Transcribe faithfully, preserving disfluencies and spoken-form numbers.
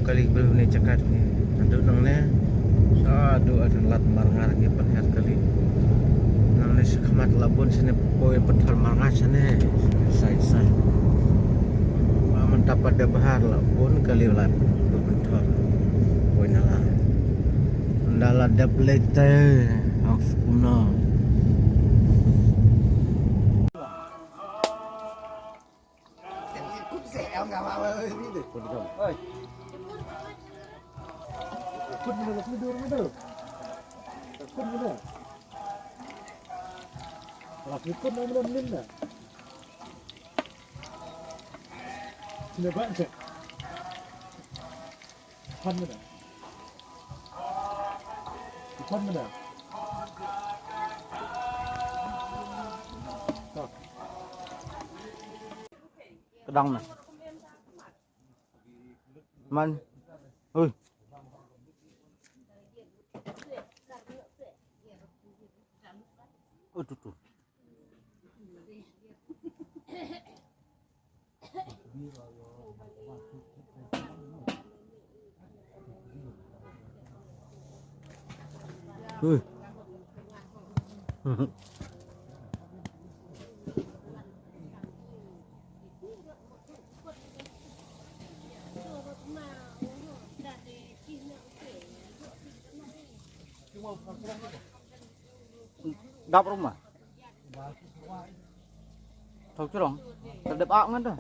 Kali bel ne chakat ne. Adu nang ne. Sa du adu lat marngar ne penher kali. Nang ne sekhmat labun sene poi penthor marngar sene. Sai sai. Ma mentapa de bahar labun kali lat penthor. Poi nala. Ndala dep lete. Hak sukuna. Kedang na. Man. Ui. Oh, tu tu. Ui. Dap rumah. Thau churong. Terdep ak ngan dah.